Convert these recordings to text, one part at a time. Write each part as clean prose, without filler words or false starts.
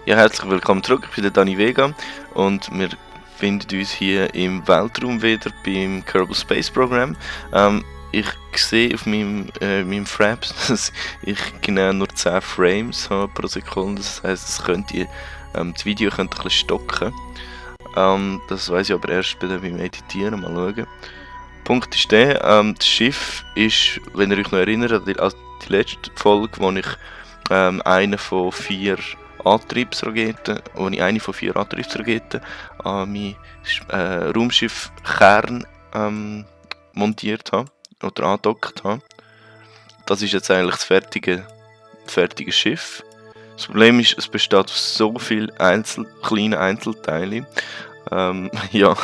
Ja, herzlich willkommen zurück, ich bin der Dani Vega und wir finden uns hier im Weltraum wieder beim Kerbal Space Program. Ich sehe auf meinem Fraps, dass ich genau nur 10 Frames habe pro Sekunde, das heisst, das Video könnte ein bisschen stocken. Das weiss ich aber erst beim Editieren, mal schauen. Punkt ist der, das Schiff ist, wenn ihr euch noch erinnert an die letzte Folge, wo ich eine von 4 Antriebsraketen an mein Raumschiff Kern montiert habe oder angedockt habe. Das ist jetzt eigentlich das fertige Schiff. Das Problem ist, es besteht aus so vielen kleinen Einzelteilen, ja,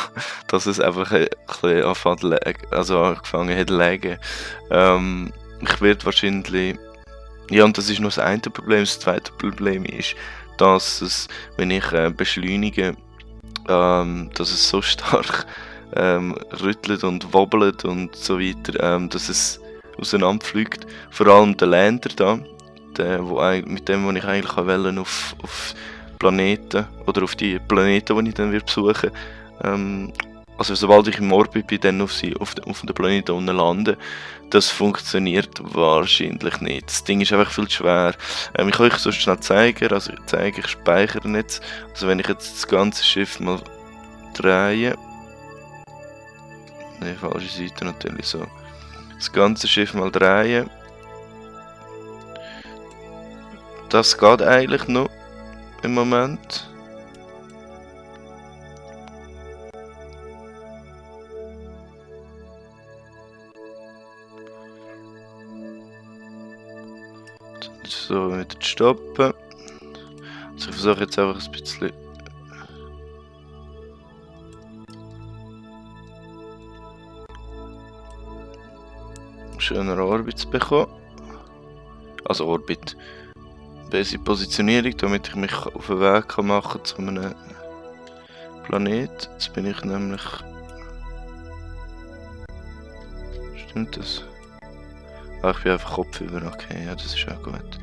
dass es einfach ein bisschen angefangen hat zu lagen. Ich werde wahrscheinlich... Ja, und das ist nur das eine Problem. Das zweite Problem ist, dass es, wenn ich beschleunige, dass es so stark rüttelt und wobbelt und so weiter, dass es auseinanderfliegt. Vor allem der Lander da, mit dem wo ich eigentlich wollte auf Planeten oder auf die Planeten, die ich dann besuchen will. Also sobald ich im Orbit bin, dann auf den Planeten unten landen. Das funktioniert wahrscheinlich nicht. Das Ding ist einfach viel schwer. Ich kann euch so schnell zeigen. Also ich speichere jetzt. Also wenn ich jetzt das ganze Schiff mal drehe. Ne, falsche Seite natürlich so. Das ganze Schiff mal drehen. Das geht eigentlich noch im Moment. So, wieder stoppen. Also ich versuche jetzt einfach ein bisschen schöner Orbit zu bekommen. Also Orbit. Bessere Positionierung, damit ich mich auf den Weg machen kann zu einem Planet. Jetzt bin ich nämlich... Stimmt das? Ah, ich bin einfach kopfüber, okay, ja, das ist auch gut.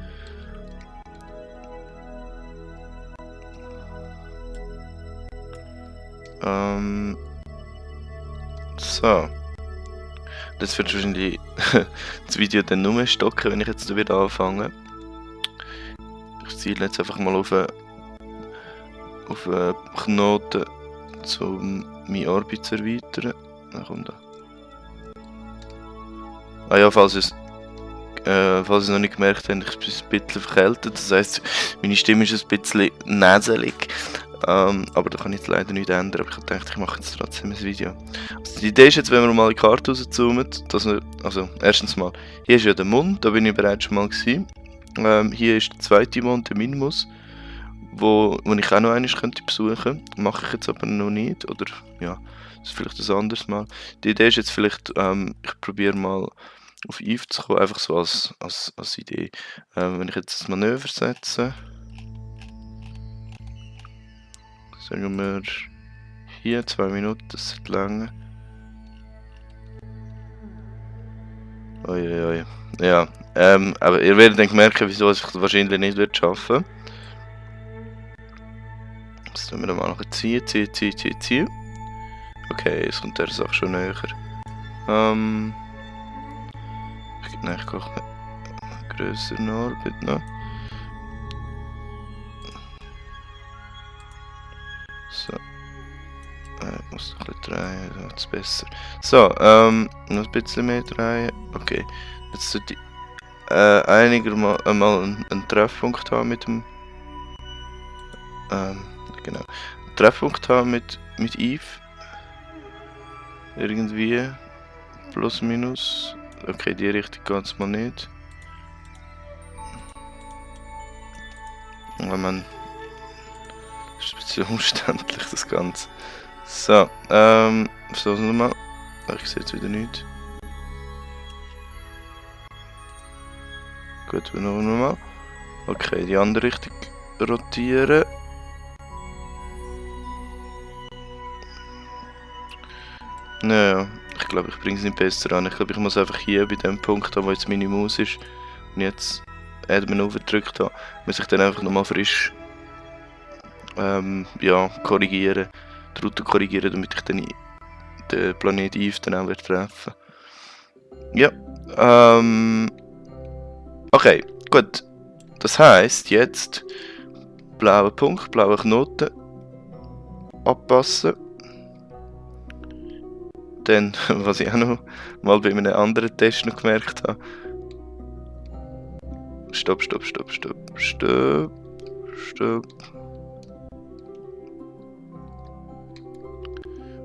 So. Das wird wahrscheinlich das Video dann nur mehr stocken, wenn ich jetzt wieder anfange. Ich ziele jetzt einfach mal auf einen Knoten, um meine Orbit zu erweitern. Na komm da. Ah ja, falls ihr es noch nicht gemerkt habt, ich bin ein bisschen verkältet. Das heisst, meine Stimme ist ein bisschen näselig. Aber da kann ich jetzt leider nichts ändern. Aber ich dachte, ich mache jetzt trotzdem ein Video. Also die Idee ist jetzt, wenn wir mal die Karte rauszoomen, dass wir, also erstens mal, hier ist ja der Mond, da bin ich bereits schon mal gewesen. Hier ist der zweite Mond, der Minmus, wo ich auch noch einmal besuchen könnte. Mache ich jetzt aber noch nicht. Oder ja, das ist vielleicht ein anderes Mal. Die Idee ist jetzt vielleicht, ich probiere mal auf Eve zu kommen, einfach so als Idee. Wenn ich jetzt das Manöver setze, sagen wir hier 2 Minuten, das sollte lange. Uiuiui. Ja, aber ihr werdet dann merken, wieso ich es wahrscheinlich nicht schaffen werde. Jetzt tun wir mal noch ziehen. Okay, jetzt kommt der Sache schon näher. Ich gehe einen grösseren Orbit noch. So. Ich muss noch ein bisschen drehen, dann wird es besser. So, noch ein bisschen mehr drehen. Okay. Jetzt sollte ich einigermaßen mal einen Treffpunkt haben mit dem. Genau. Einen Treffpunkt haben mit Eve. Irgendwie. Plus, minus. Okay, die Richtung geht es mal nicht. Oh Mann. Das ist ein bisschen umständlich, das Ganze. So, versuchen wir mal. Ich sehe jetzt wieder nichts. Gut, wir nochmal. Okay, die andere Richtung rotieren. Naja, ich glaube, ich bringe es nicht besser an. Ich glaube, ich muss einfach hier bei dem Punkt, wo jetzt meine Maus ist, und jetzt Admin aufgedrückt habe, muss ich dann einfach nochmal frisch ja, korrigieren, die Route korrigieren, damit ich dann den Planet Eve dann auch treffen. Ja, okay, gut. Das heisst jetzt blauer Punkt, blauer Knoten abpassen. Dann, was ich auch noch mal bei einem anderen Test noch gemerkt habe. Stopp.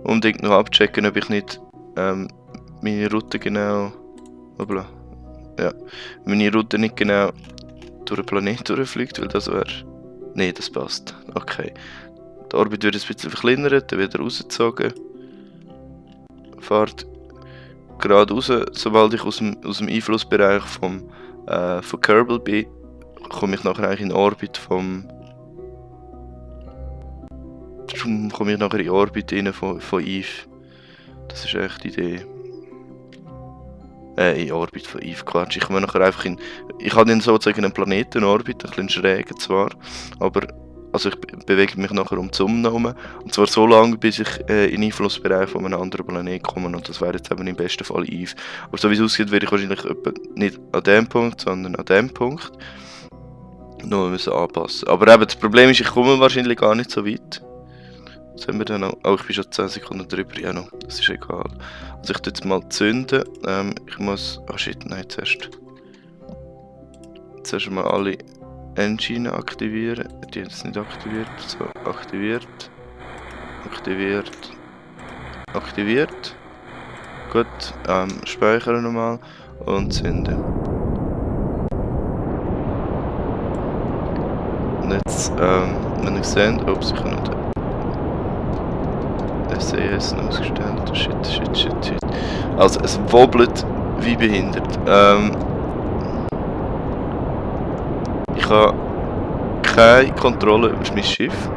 Unbedingt noch abchecken, ob ich nicht meine Route genau. Hoppla. Ja, meine Route nicht genau durch den Planeten durchfliegt, weil das wäre. Nein, das passt. Okay. Die Orbit wird ein bisschen verkleinert, dann wieder rausgezogen. Fahrt gerade raus, sobald ich aus dem Einflussbereich von Kerbal bin, komme ich nachher eigentlich in Orbit komme ich nachher in Orbit rein von Eve. Das ist echt die Idee. In Orbit von Eve, Quatsch. Ich komme nachher einfach ich habe dann sozusagen einen Planetenorbit, ein bisschen schräg zwar, aber also ich bewege mich nachher um die Sonne herum. Und zwar so lange, bis ich in den Einflussbereich von einem anderen Planeten komme. Und das wäre jetzt eben im besten Fall Eve. Aber so wie es aussieht, werde ich wahrscheinlich nicht an dem Punkt, sondern an dem Punkt. Nur müssen anpassen. Aber eben, das Problem ist, ich komme wahrscheinlich gar nicht so weit. Was haben wir dann noch? Oh, ich bin schon 10 Sekunden drüber. Ja, noch. Das ist egal. Also ich tue jetzt mal zünden. Ich muss... Oh shit, nein, zuerst mal alle Engine aktivieren. Die haben es nicht aktiviert. So, aktiviert. Gut, speichern nochmal und zünden. Und jetzt, wenn ihr seht, ups, ich habe noch den SAS ausgestellt. Shit. Also, es wobbelt wie behindert. Ich habe keine Kontrolle über mein Schiff.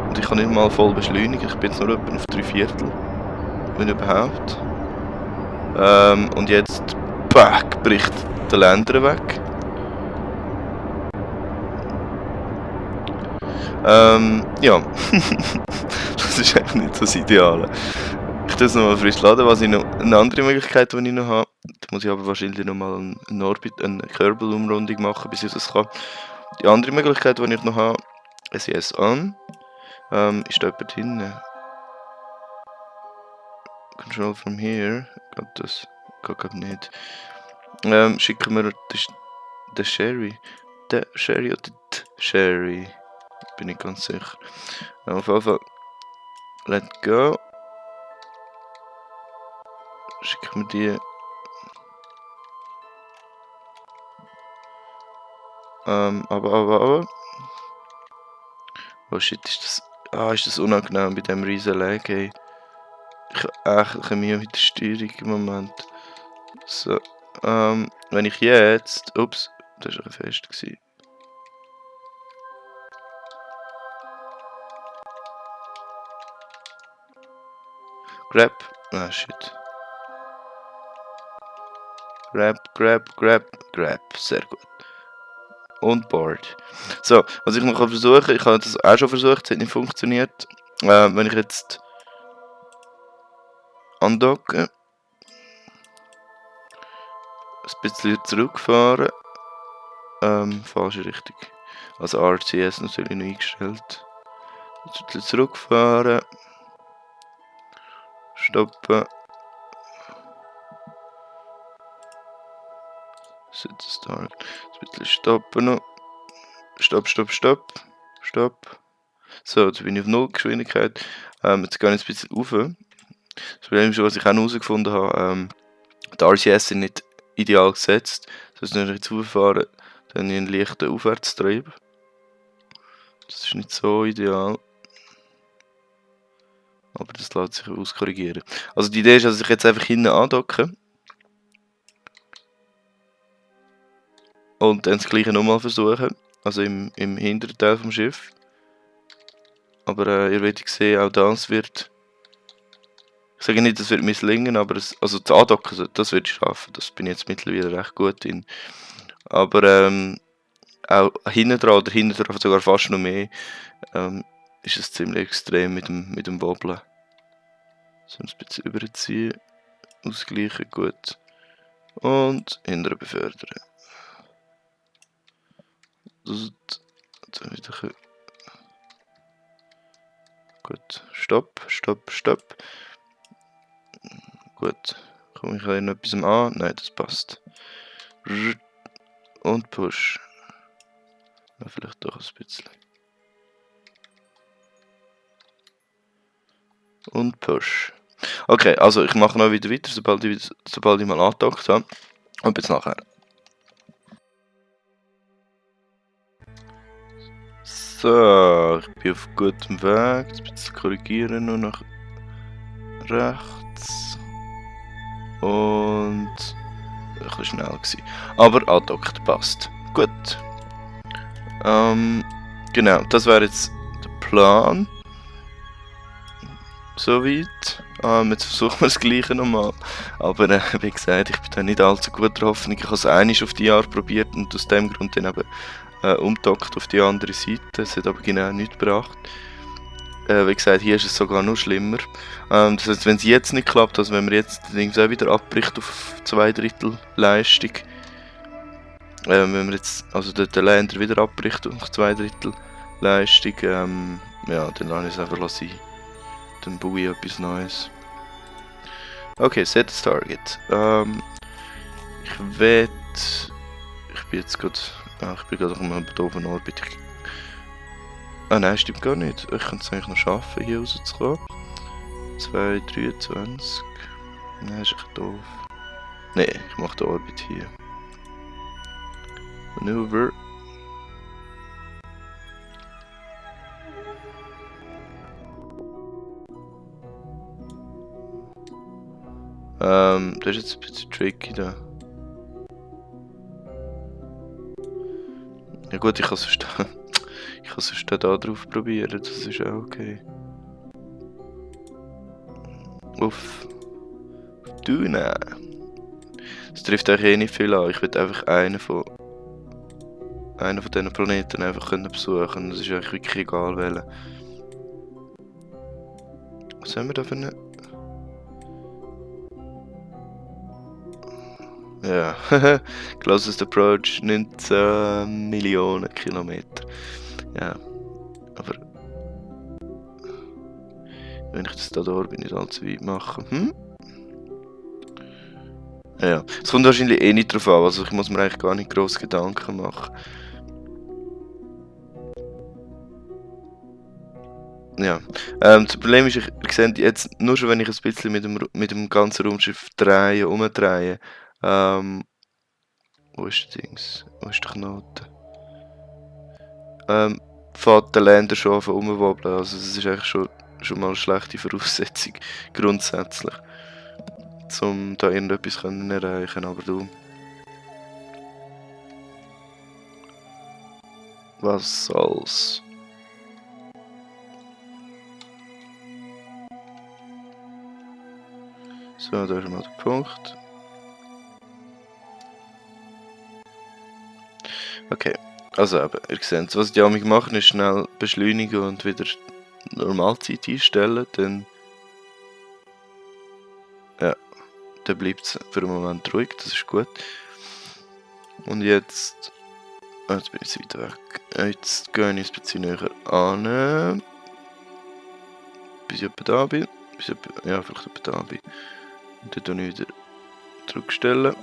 Und ich kann nicht mal voll beschleunigen. Ich bin jetzt nur etwa auf 3/4. Wenn überhaupt. Und jetzt bricht der Länder weg. Ja. Das ist eigentlich nicht so das Ideale. Ich tue es nochmal frisch laden. Eine andere Möglichkeit, die ich noch habe, da muss ich aber wahrscheinlich nochmal eine Kerbal-Umrundung machen, bis ich das kann. Die andere Möglichkeit, die ich noch habe, SES an, ist da jemand hinten. Control from here. Das geht glaube nicht. Schicken wir den Sherry. Den Sherry oder den Sherry? Bin ich ganz sicher. Auf jeden Fall. Let go. Schicken wir die. Aber. Oh shit, ist das unangenehm bei dem riesen Lag, ey. Ich habe echt Mühe mit der Steuerung im Moment. So, wenn ich jetzt... Ups, das war ein Fest. Grab. Ah, shit. Grab. Sehr gut. Und Board. So, was ich noch versuchen kann, ich habe das auch schon versucht, es hat nicht funktioniert. Wenn ich jetzt andocke, ein bisschen zurückfahren, falsche Richtung. Also RCS natürlich noch eingestellt. Jetzt ein bisschen zurückfahren, stoppen. Start. Ein bisschen stoppen noch. Stopp. So, jetzt bin ich auf 0 Geschwindigkeit. Jetzt gehe ich ein bisschen rauf. Das Problem ist, was ich auch noch herausgefunden habe, die RCS sind nicht ideal gesetzt. Das heißt, wenn ich jetzt rauffahre, dann einen leichten Aufwärtstrieb. Das ist nicht so ideal. Aber das lässt sich auskorrigieren. Also die Idee ist, dass ich jetzt einfach hinten andocke. Und dann das gleiche nochmal versuchen. Also im hinteren Teil vom Schiff. Aber ihr werdet sehen, auch das wird... Ich sage nicht, das wird misslingen, aber also das Andocken, das wird schaffen. Das bin ich jetzt mittlerweile recht gut in. Aber auch hinten dran sogar fast noch mehr, ist es ziemlich extrem mit dem Wobblen. So ein bisschen überziehen, ausgleichen, gut. Und hinterher befördern. Das wieder. Gut, stopp. Gut, komme ich noch etwas an? Nein, das passt. Und Push. Ja, vielleicht doch ein bisschen. Und Push. Okay, also ich mache noch wieder weiter, sobald ich mal angedockt habe. Und bis nachher. So, ich bin auf gutem Weg. Jetzt ein bisschen korrigieren, nur nach rechts. Und ein bisschen schnell gewesen. Aber angedockt passt. Gut. Genau, das wäre jetzt der Plan. Soweit. Jetzt versuchen wir das Gleiche nochmal. Aber wie gesagt, ich bin da nicht allzu gut drauf. Ich habe es einmal auf die Art probiert und aus dem Grund dann eben umgedockt auf die andere Seite. Es hat aber genau nichts gebracht. Wie gesagt, hier ist es sogar noch schlimmer. Das heißt, wenn es jetzt nicht klappt, also wenn man jetzt das Ding auch wieder abbricht auf 2/3 Leistung, wenn man jetzt also den Länder wieder abbricht auf 2/3 Leistung, ja, dann lasse ich es einfach sein. Dann baue ich etwas Neues. Okay, set das Target. Ich bin jetzt gerade. Ich bin gerade auf einem doofen Orbit. Nein, stimmt gar nicht. Ich kann es eigentlich noch schaffen, hier rauszukommen. 2,23. Nein, ist echt doof. Nein, ich mache den Orbit hier. Manöver. Das ist jetzt ein bisschen tricky da. Ja gut, ich kann sonst da drauf probieren, das ist auch okay. Uff. Dune. Das trifft eigentlich eh nicht viel an. Ich will einfach einen von diesen Planeten einfach besuchen. Das ist eigentlich wirklich egal welchen. Was haben wir da für eine? Ja, closest approach 19 Millionen Kilometer. Ja, aber wenn ich das da nicht allzu weit mache. Ja, es kommt wahrscheinlich eh nicht drauf an, also ich muss mir eigentlich gar nicht groß Gedanken machen. Ja, das Problem ist, ihr seht jetzt, nur schon wenn ich ein bisschen mit dem ganzen Raumschiff umdrehe, wo ist das Dings? Wo ist der Knoten? Fährt der Länder schon auf rumwobbeln, also das ist eigentlich schon mal eine schlechte Voraussetzung, grundsätzlich, um da irgendetwas können erreichen, aber du... Was soll's? So, da ist mal der Punkt. Okay, also eben, ihr seht, was die amig machen, ist schnell beschleunigen und wieder Normalzeit einstellen, dann... Ja, dann bleibt es für einen Moment ruhig, das ist gut. Und jetzt... Oh, jetzt bin ich weit weg. Jetzt gehe ich ein bisschen näher an. Bis ich etwa da bin. Ja, vielleicht etwa da bin. Und dann tue ich wieder zurückstellen.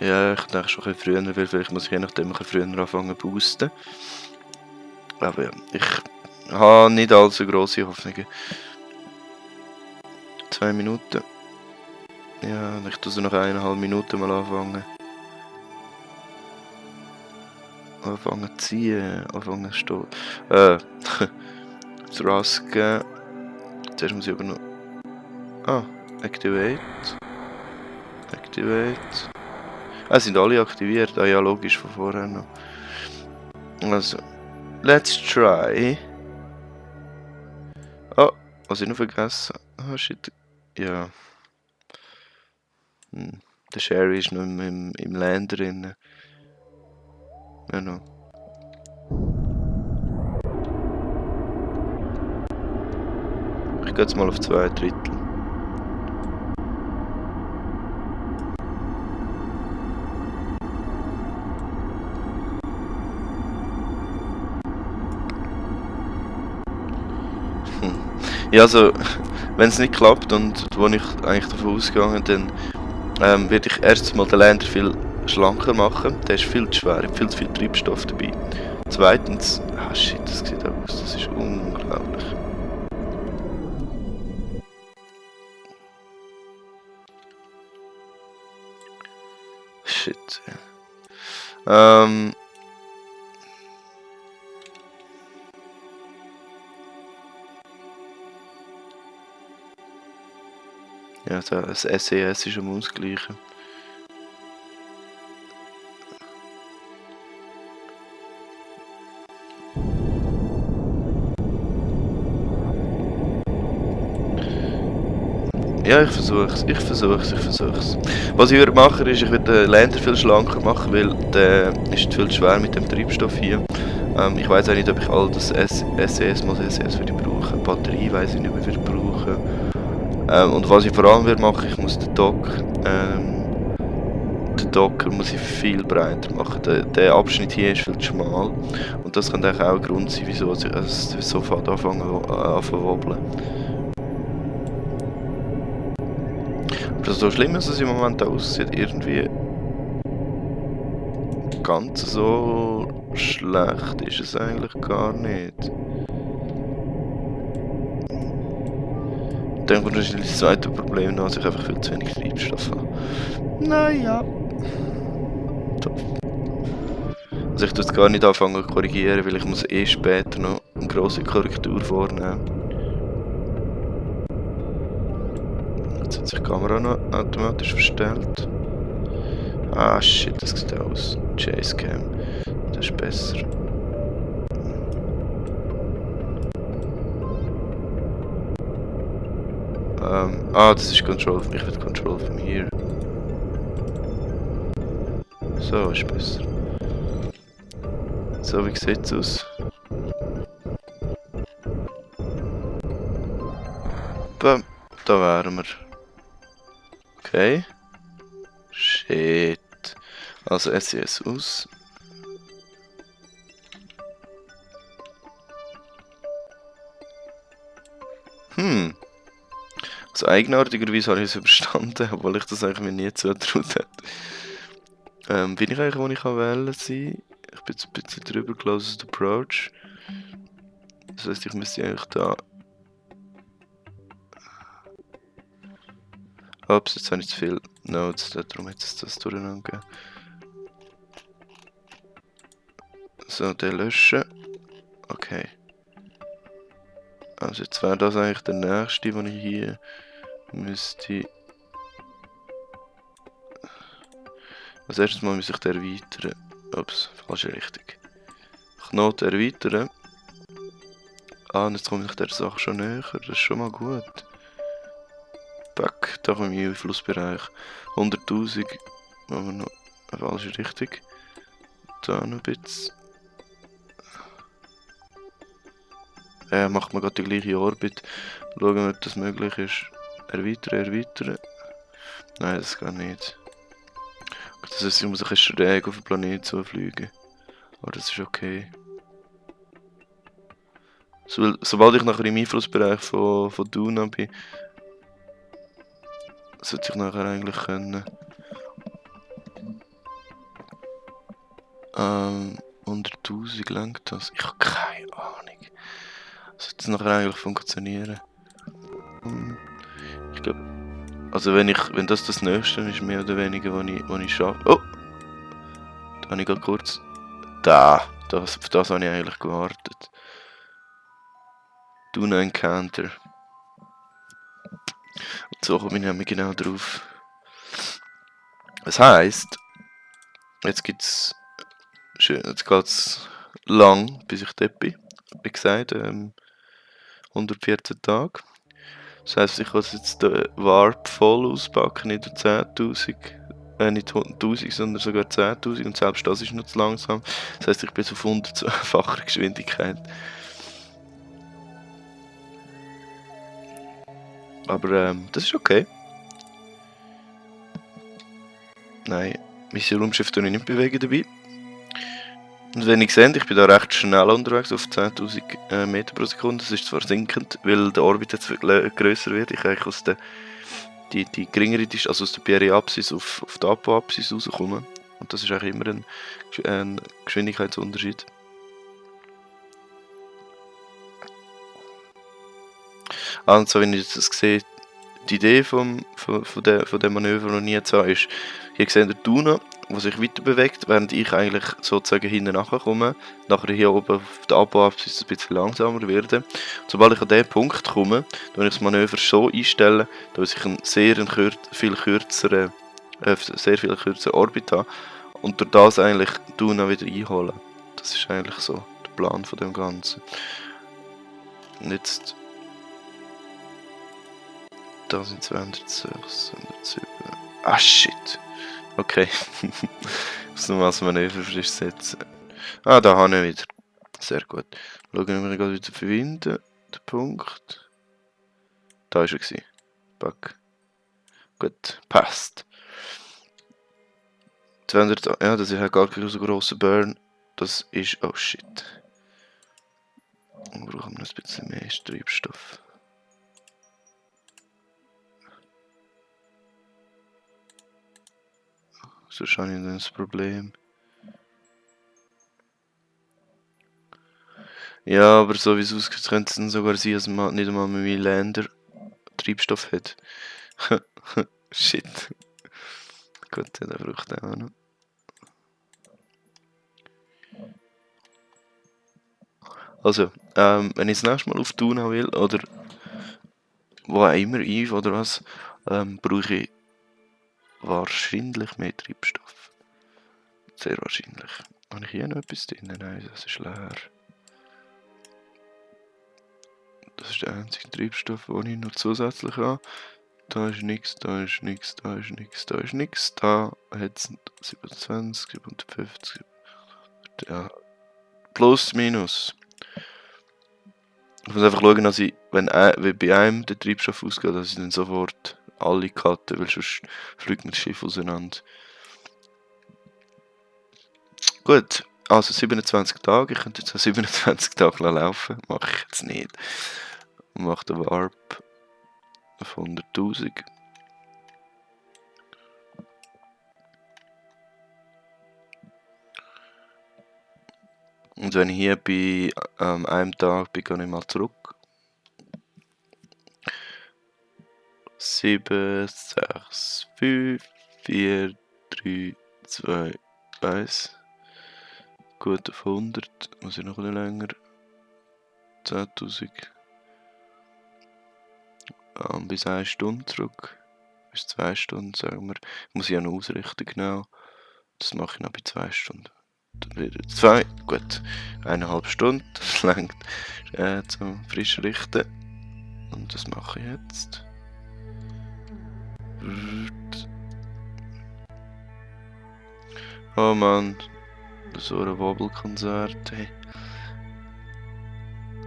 Ja, ich denke schon ein bisschen früher, weil vielleicht muss ich je nachdem ein bisschen früher anfangen zu boosten. Aber ja, ich habe nicht allzu grosse Hoffnungen. 2 Minuten. Ja, ich tue so nach 1,5 Minuten mal anfangen. Anfangen zu ziehen, anfangen zu stehen. Thrusken. Zuerst muss ich aber noch... Activate. Sind alle aktiviert? Ja, logisch, von vorher noch. Also, let's try. Oh, was ich noch vergessen? Shit. Ja. Der Sherry ist noch im Land drin. Ja, noch. Ich gehe jetzt mal auf 2/3. Ja, also, wenn es nicht klappt und wo ich eigentlich davon ausgegangen, dann werde ich erstens mal den Lander viel schlanker machen. Der ist viel zu schwer, ich habe viel zu viel Treibstoff dabei. Zweitens, shit, das sieht aus, das ist unglaublich. Shit. Ja, das SES ist am Ausgleichen. Ja, ich versuch's. Was ich würde machen ist, ich würde den Lander viel schlanker machen, weil der ist viel zu schwer mit dem Treibstoff hier. Ich weiß auch nicht, ob ich all das SES mal SES würde brauchen. Batterie weiß ich nicht, ob ich würde brauchen. Und was ich vor allem würde machen, ich muss den Docker muss ich viel breiter machen. Der Abschnitt hier ist viel zu schmal. Und das könnte auch ein Grund sein, wieso es sofort anfangen zu wobbeln. Aber so schlimm ist es im Moment aussieht, irgendwie ganz so schlecht ist es eigentlich gar nicht. Dann kommt wahrscheinlich das zweite Problem noch, dass ich einfach viel zu wenig Treibstoff habe. Naja. Also ich tue jetzt gar nicht anfangen zu korrigieren, weil ich muss später noch eine grosse Korrektur vornehmen. Jetzt hat sich die Kamera noch automatisch verstellt. Ah shit, das sieht aus. Chasecam. Das ist besser. Das ist Control. Ich will Control from here. So ist besser. So, wie sieht es aus? Bam, da wären wir. Okay. Shit. Also SES aus. Also eigenartigerweise habe ich es überstanden, obwohl ich das eigentlich mir nie zugetraut hätte. Bin ich eigentlich, wo ich wählen sein? Ich bin jetzt ein bisschen drüber, Closest Approach. Das heisst, ich müsste eigentlich da... Ups, jetzt habe ich zu viele Nodes, darum hat es das durcheinander gegeben. So, den löschen. Okay. Also jetzt wäre das eigentlich der nächste, den ich hier müsste... Als erstes mal muss ich den erweitern. Ups, falsche Richtung. Knoten erweitern. Und jetzt komme ich der Sache schon näher, das ist schon mal gut. Back, da komme ich in den Einflussbereich. 100.000, machen wir noch eine falsche Richtung. Da noch ein bisschen. Macht man gerade die gleiche Orbit. Schauen, ob das möglich ist. Erweitern. Nein, das geht nicht. Das heißt, ich muss ein bisschen schräg auf den Planeten zufliegen. Aber das ist okay. Sobald ich nachher im Einflussbereich von Duna bin, sollte ich nachher eigentlich können. 100.000 lenkt das? Ich habe keine Ahnung. Sollte es nachher eigentlich funktionieren? Ich glaube. Also wenn das nächste ist, mehr oder weniger, was ich schaffe. Oh! Da habe ich gerade kurz. Auf das habe ich eigentlich gewartet. Duna Encounter. Und so komme ich nämlich genau drauf. Das heisst, jetzt geht's lang, bis ich dort bin. Wie gesagt, 114 Tage. Das heisst, ich kann jetzt den Warp voll auspacken in der 10.000 nicht 1000, sondern sogar 10.000 und selbst das ist noch zu langsam. Das heisst, ich bin auf 100-facher Geschwindigkeit. Aber das ist okay. Nein, mein Raumschiff tue ich nicht bewegen dabei. Und wenn ihr seht, ich bin da recht schnell unterwegs, auf 10.000 Meter pro Sekunde. Das ist zwar sinkend, weil der Orbit jetzt grösser wird. Ich eigentlich aus der die geringere Distanz, also aus der Peri-Apsis auf die Apo-Apsis rauskommen. Und das ist eigentlich immer ein Geschwindigkeitsunterschied. Also wenn ich das sehe, die Idee von dem Manöver, das ich jetzt habe, ist, hier seht ihr Tuna, der sich weiter bewegt, während ich eigentlich sozusagen hinten nachkomme. Nachher hier oben auf der Apo-Apsis ein bisschen langsamer werde. Und sobald ich an diesen Punkt komme, dann ich das Manöver so einstellen, dass ich einen sehr viel kürzeren Orbit habe und durch das eigentlich Tuna wieder einholen. Das ist eigentlich so der Plan von dem Ganzen. Und jetzt da sind 206, 207. Ah shit! Okay. Ich muss noch mal das Manöver frisch setzen. Ah, da habe ich wieder. Sehr gut. Schauen wir mal wieder verbinden. Der Punkt. Da war er. Back. Gut, passt. 200, ja, das ist halt gar kein so grosser Burn. Das ist. Oh shit. Wir brauchen ein bisschen mehr Treibstoff. Sonst habe ich dann das Problem. Ja, aber so wie es aussieht, könnte es dann sogar sein, dass man nicht einmal mit meinem Lander Treibstoff hat. Shit. Gut, der braucht auch noch. Also, wenn ich das nächste Mal auf Tuna will, oder wo auch immer Eve oder was, brauche ich wahrscheinlich mehr Treibstoff. Sehr wahrscheinlich. Habe ich hier noch etwas drin? Nein, das ist leer. Das ist der einzige Treibstoff, den ich noch zusätzlich habe. Da ist nichts, da ist nichts, da ist nichts, da ist nichts. Da hat es 27, 750. Ja. Plus, minus. Ich muss einfach schauen, dass ich, wenn bei einem der Treibstoff ausgeht, dass ich dann sofort alle cutte, weil sonst fliegt mir das Schiff auseinander. Gut, also 27 Tage. Ich könnte jetzt auch 27 Tage laufen. Mache ich jetzt nicht. Mache den Warp auf 100.000. Und wenn ich hier bei einem Tag bin, gehe ich mal zurück. 7, 6, 5, 4, 3, 2, 1. Gut auf 100. Muss ich noch ein bisschen länger. 10.000. Bis 1 Stunde zurück. Bis 2 Stunden, sagen wir. Muss ich ja noch ausrichten, genau. Das mache ich noch bei 2 Stunden. Dann wieder 2. Gut. 1,5 Stunden. Das reicht zum frisch richten. Und das mache ich jetzt. Oh Mann. So ein Wobbelkonzert. Hey.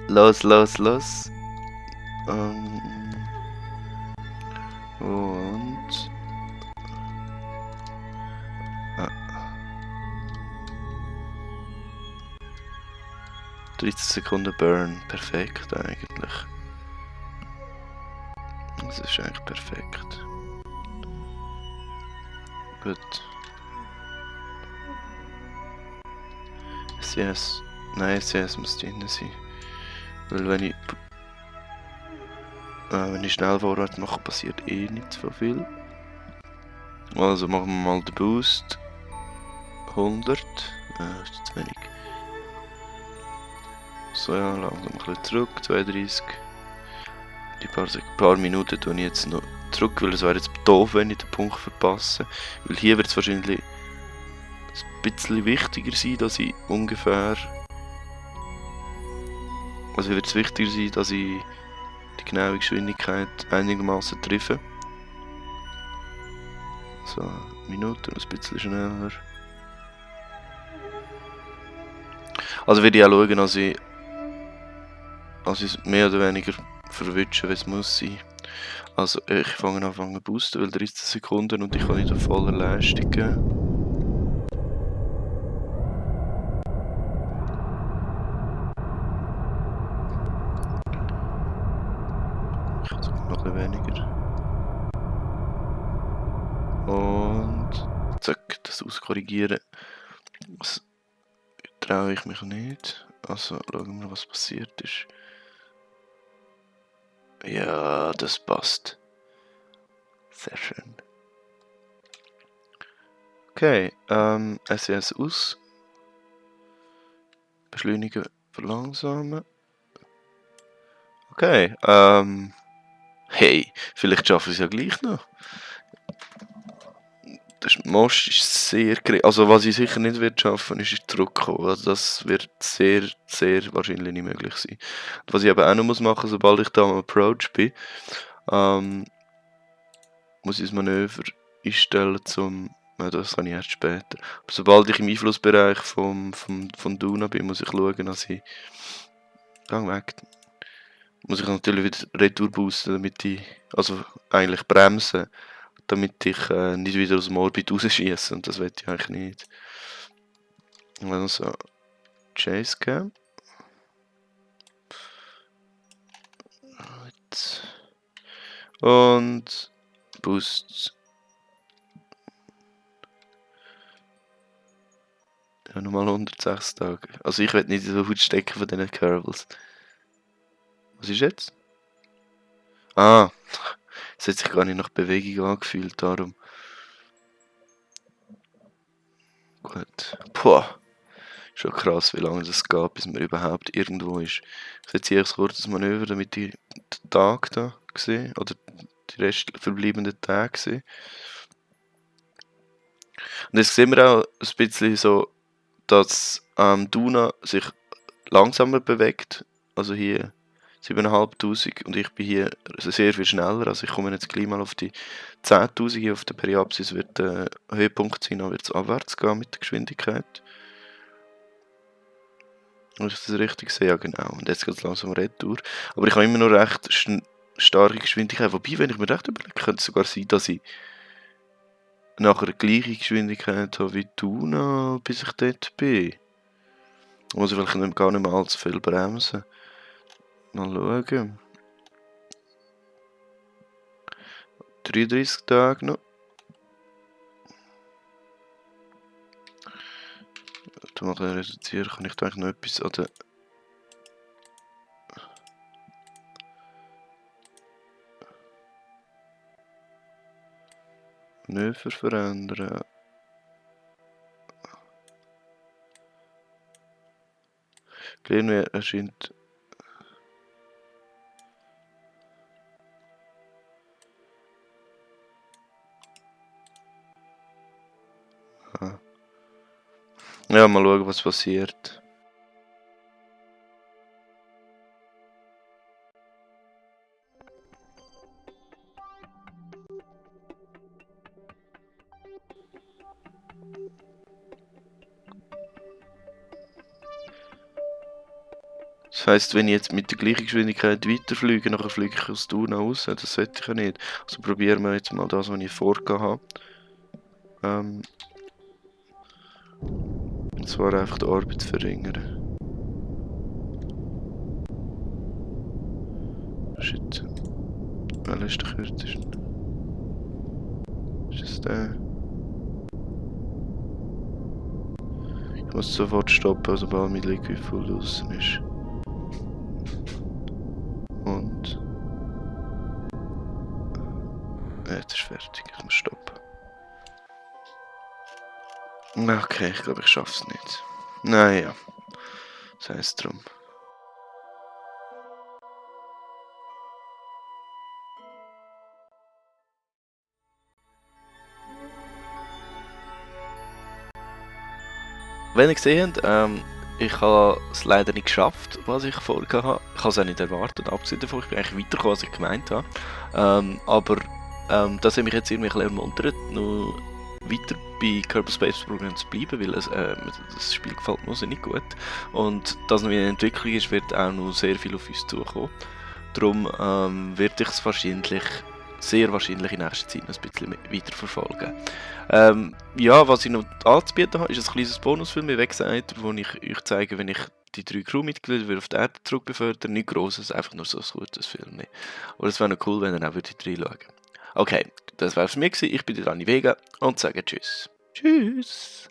Los, los, los. Und 30 Sekunden Burn, perfekt eigentlich. Das ist eigentlich perfekt. Gut. SCS. Nein, SCS muss drin sein. Weil wenn ich schnell vorwärts mache, passiert eh nicht so viel. Also machen wir mal den Boost. 100. Das ist zu wenig. So, ja, langsam ein bisschen zurück. 32. Die paar Minuten tue ich jetzt noch zurück, weil es wäre jetzt doof, wenn ich den Punkt verpasse. Weil hier wird es wahrscheinlich ein bisschen wichtiger sein, dass ich ungefähr... Also wird es wichtiger sein, dass ich die genaue Geschwindigkeit einigermaßen treffe. so Minuten, ein bisschen schneller. Also werde ich auch schauen, dass ich es mehr oder weniger verwünsche, wie es muss sein. Also ich fange an zu boosten, weil 13 Sekunden und ich kann nicht auf voller Leistung gehen. Ich kann sogar noch ein weniger. Und zack, das auskorrigieren. Das traue ich mich nicht. Also schauen wir, was passiert ist. Ja, das passt. Sehr schön. Okay, SES aus. Beschleunigen, verlangsamen. Okay, hey, vielleicht schaffen wir es ja gleich noch. Der Most ist sehr gering. Also was ich sicher nicht wird schaffen, ist zurückkommen. Also das wird sehr, sehr wahrscheinlich nicht möglich sein. Und was ich aber auch noch machen muss, sobald ich da am Approach bin, muss ich das Manöver einstellen zum... Ja, das kann ich erst später. Aber sobald ich im Einflussbereich von Duna bin, muss ich schauen, dass ich... Gang weg. Muss ich natürlich wieder Retour boosten, damit ich... Also eigentlich bremsen, damit ich nicht wieder aus dem Orbit rausschieße. Und das will ich eigentlich nicht. Also... Chase Cam. Und... Boost... Ja, nochmal 106 Tage. Also ich will nicht in der Haut stecken von diesen Kerbals. Was ist jetzt? Ah, es hat sich gar nicht nach Bewegung angefühlt, darum. Gut. Boah. Schon krass, wie lange das geht, bis man überhaupt irgendwo ist. Jetzt hier ein kurzes Manöver, damit ich den Tag da sehe, oder die rest verbleibenden Tage sehe. Und jetzt sehen wir auch ein bisschen so, dass Duna sich langsamer bewegt. Also hier 7'500 und ich bin hier sehr viel schneller. Also ich komme jetzt gleich mal auf die 10'000 hier auf der Periapsis. Wird der Höhepunkt sein, dann wird es abwärts gehen mit der Geschwindigkeit. Wenn ich das richtig sehe, ja genau. Und jetzt geht es langsam retour. Aber ich habe immer noch recht starke Geschwindigkeit. Wobei, wenn ich mir recht überlege, könnte es sogar sein, dass ich nachher die gleiche Geschwindigkeit habe wie Duna, bis ich dort bin. Da muss ich vielleicht gar nicht mehr allzu viel bremsen. Mal schauen. 33 Tage noch. Da mal reduzieren, kann ich da eigentlich noch etwas an der... Manöver verändern. Irgendwie erscheint... Ah. Ja, mal schauen, was passiert. Das heisst, wenn ich jetzt mit der gleichen Geschwindigkeit weiterfliege, nachher fliege ich aus Duna raus. Das sollte ich ja nicht. Also probieren wir jetzt mal das, was ich vorgehabt habe. Und zwar einfach die Orbit zu verringern. Shit. Welcher ist der kürzeste? Ist das der? Ich muss sofort stoppen, sobald mein Liquid full draußen ist. Und... Jetzt ist fertig, ich muss stoppen. Okay, ich glaube, ich schaffe es nicht. Naja, das heisst drum. Wenn ihr gesehen habt, ich habe es leider nicht geschafft, was ich vorgehabt habe. Ich habe es auch nicht erwartet, abgesehen davon, ich bin eigentlich weitergekommen, als ich gemeint habe. Aber Das hat mich jetzt irgendwie ein bisschen ermuntert, noch weiter bei Kerbal Space Program zu bleiben, weil das Spiel gefällt mir nicht gut. Und das noch in Entwicklung ist, wird auch noch sehr viel auf uns zukommen. Darum werde ich es sehr wahrscheinlich in nächster Zeit noch ein bisschen weiterverfolgen. Ja, was ich noch anzubieten habe, ist ein kleines Bonusfilm, wie gesagt, wo ich euch zeige, wenn ich die 3 Crewmitglieder wieder auf die Erde zurückbefördern. Nicht grosses, einfach nur so ein kurzes Film. Aber es wäre noch cool, wenn ihr auch reinschauen würdet. Okay, das war es von mir gewesen. Ich bin der Dani Vega und sage Tschüss. Tschüss!